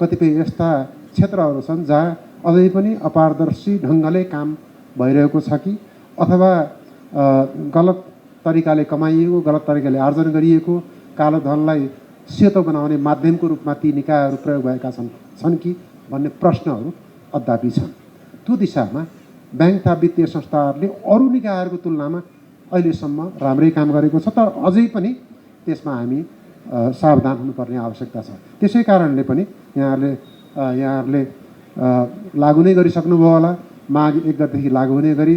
कतिपय यस्ता क्षेत्रहरू छन् जहाँ अझै पनि अपारदर्शी ढङ्गले काम भइरहेको छ कि अथवा गलत तरिकाले कमाइएको, गलत तरिकाले आर्जन गरिएको कालो धनलाई सेतो बनाउने माध्यमको रूपमा ती निकायहरू प्रयोग भएका छन् कि भन्ने प्रश्नहरू अद्यापि छन्। त्यो दिशामा ब्याङ्क तथा वित्तीय संस्थाहरूले अरू निकायहरूको तुलनामा अहिलेसम्म राम्रै काम गरेको छ, तर अझै पनि त्यसमा हामी सावधान हुनुपर्ने आवश्यकता छ। त्यसै कारणले पनि यहाँहरूले लागू नै गरिसक्नुभयो होला, माघ 1 गतेदेखि लागू हुने गरी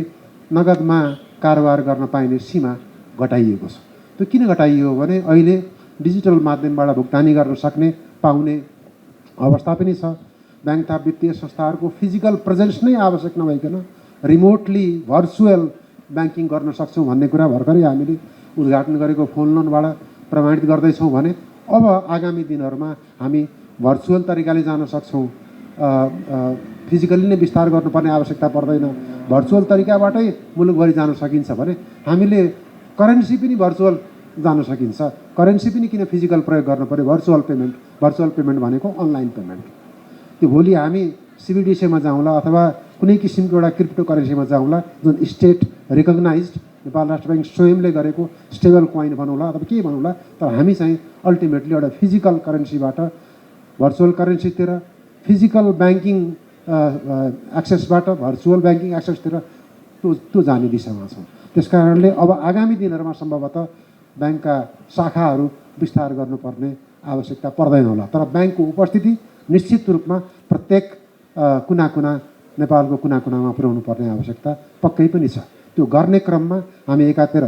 नगदमा कारोबार गर्न पाइने सीमा घटाइएको छ। त्यो किन घटाइयो भने अहिले डिजिटल माध्यमबाट भुक्तानी गर्न सक्ने पाउने अवस्था पनि छ। ब्याङ्क तथा वित्तीय संस्थाहरूको फिजिकल प्रेजेन्स नै आवश्यक नभइकन रिमोटली भर्चुअल ब्याङ्किङ गर्न सक्छौँ भन्ने कुरा भर्खरै हामीले उद्घाटन गरेको फोन लोनबाट प्रमाणित गर्दैछौँ भने अब आगामी दिनहरूमा हामी भर्चुअल तरिकाले जान सक्छौँ। फिजिकली नै विस्तार गर्नुपर्ने आवश्यकता पर्दैन। भर्चुअल तरिकाबाटै मुलुकभरि जान सकिन्छ भने हामीले करेन्सी पनि भर्चुअल जान सकिन्छ। करेन्सी पनि किन फिजिकल प्रयोग गर्नु पर्यो? भर्चुअल पेमेन्ट भनेको अनलाइन पेमेन्ट। त्यो भोलि हामी सिबिडिसीमा जाउँला अथवा कुनै किसिमको एउटा क्रिप्टो करेन्सीमा जाउँला जुन स्टेट रिकग्नाइज्ड नेपाल राष्ट्र ब्याङ्क स्वयंले गरेको स्टेबल कोइन भनौँला अथवा के भनौँला, तर हामी चाहिँ अल्टिमेटली एउटा फिजिकल करेन्सीबाट भर्चुअल करेन्सीतिर, फिजिकल ब्याङ्किङ एक्सेसबाट भर्चुअल ब्याङ्किङ एक्सेसतिर त्यो जाने दिशामा छौँ। त्यस कारणले अब आगामी दिनहरूमा सम्भवतः ब्याङ्कका शाखाहरू विस्तार गर्नुपर्ने आवश्यकता पर्दैन होला, तर ब्याङ्कको उपस्थिति निश्चित रूपमा प्रत्येक कुना नेपालको कुनामा पुर्याउनु पर्ने आवश्यकता पक्कै पनि छ। त्यो गर्ने क्रममा हामी एकातिर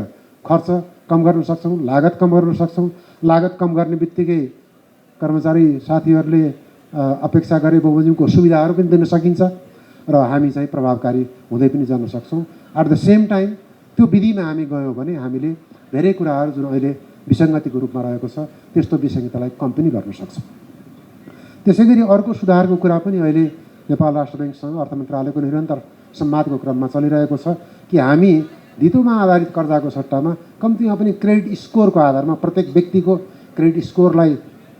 खर्च कम गर्न सक्छौँ, लागत कम गर्न सक्छौँ। लागत कम गर्ने बित्तिकै कर्मचारी साथीहरूले अपेक्षा गरे बमोजिमको सुविधाहरू पनि दिन सकिन्छ र हामी चाहिँ प्रभावकारी हुँदै पनि जान सक्छौँ। एट द सेम टाइम त्यो विधिमा हामी गयौँ भने हामीले धेरै कुराहरू जुन अहिले विसङ्गतिको रूपमा रहेको छ त्यस्तो विसङ्गतिलाई कम पनि गर्न सक्छौँ। त्यसै गरी अर्को सुधारको कुरा पनि अहिले नेपाल राष्ट्र ब्याङ्कसँग अर्थ मन्त्रालयको निरन्तर संवादको क्रममा चलिरहेको छ कि हामी धितोमा आधारित कर्जाको सट्टामा कम्तीमा पनि क्रेडिट स्कोरको आधारमा प्रत्येक व्यक्तिको क्रेडिट स्कोरलाई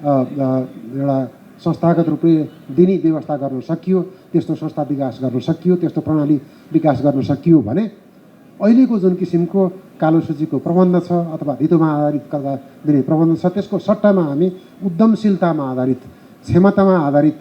एउटा संस्थागत रूपले दिने व्यवस्था गर्न सकियो, त्यस्तो संस्था विकास गर्न सकियो, त्यस्तो प्रणाली विकास गर्न सकियो भने अहिलेको जुन किसिमको कालो सूचीको प्रबन्ध छ अथवा धितोमा आधारित कर्जा दिने प्रबन्ध छ त्यसको सट्टामा हामी उद्यमशीलतामा आधारित, क्षमतामा आधारित,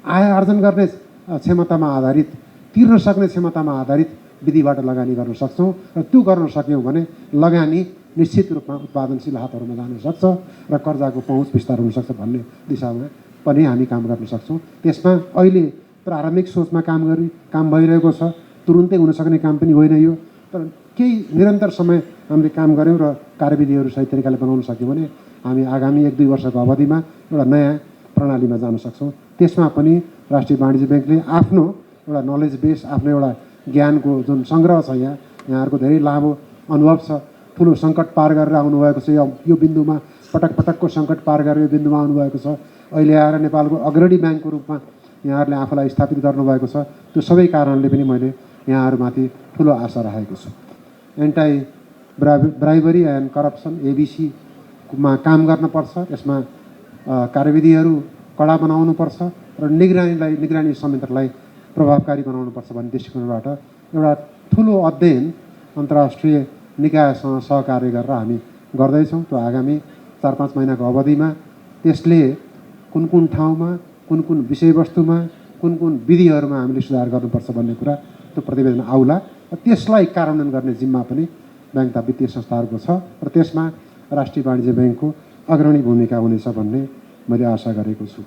आय आर्जन गर्ने क्षमतामा आधारित, तिर्न सक्ने क्षमतामा आधारित विधिबाट लगानी गर्न सक्छौँ र त्यो गर्न सक्यौँ भने लगानी निश्चित रूपमा उत्पादनशील हातहरूमा जान सक्छ र कर्जाको पहुँच विस्तार हुनसक्छ भन्ने दिशामा पनि हामी काम गर्न सक्छौँ। त्यसमा अहिले प्रारम्भिक सोचमा काम भइरहेको छ। तुरुन्तै हुनसक्ने काम पनि होइन यो, तर केही निरन्तर समय हामीले काम गऱ्यौँ र कार्यविधिहरू सही तरिकाले बनाउन सक्यौँ भने हामी आगामी 1-2 वर्षको अवधिमा एउटा नयाँ प्रणालीमा जान सक्छौँ। त्यसमा पनि राष्ट्रिय वाणिज्य ब्याङ्कले आफ्नो एउटा नलेज बेस, आफ्नो एउटा ज्ञानको जुन सङ्ग्रह छ यहाँहरूको धेरै लामो अनुभव छ, ठुलो सङ्कट पार गरेर आउनुभएको छ, यो बिन्दुमा पटकको सङ्कट पार गरेर यो बिन्दुमा आउनुभएको छ। अहिले आएर नेपालको अग्रणी ब्याङ्कको रूपमा यहाँहरूले आफूलाई स्थापित गर्नुभएको छ। त्यो सबै कारणले पनि मैले यहाँहरूमाथि ठुलो आशा राखेको छु। एन्टी ब्राइबरी एन्ड करप्सन एबिसीमा काम गर्नुपर्छ, यसमा कार्यविधिहरू कडा बनाउनुपर्छ र निगरानी संयन्त्रलाई प्रभावकारी बनाउनुपर्छ भन्ने दृष्टिकोणबाट एउटा ठुलो अध्ययन अन्तर्राष्ट्रिय निकायसँग सहकार्य गरेर हामी गर्दैछौँ। त्यो आगामी 4-5 महिनाको अवधिमा त्यसले कुन ठाउँमा, कुन विषयवस्तुमा, कुन विधिहरूमा हामीले सुधार गर्नुपर्छ भन्ने कुरा त्यो प्रतिवेदन आउला र त्यसलाई कार्यान्वयन गर्ने जिम्मा पनि ब्याङ्क तथा वित्तीय संस्थाहरूको छ र त्यसमा राष्ट्रिय वाणिज्य ब्याङ्कको अग्रणी भूमिका हुनेछ भन्ने मैले आशा गरेको छु।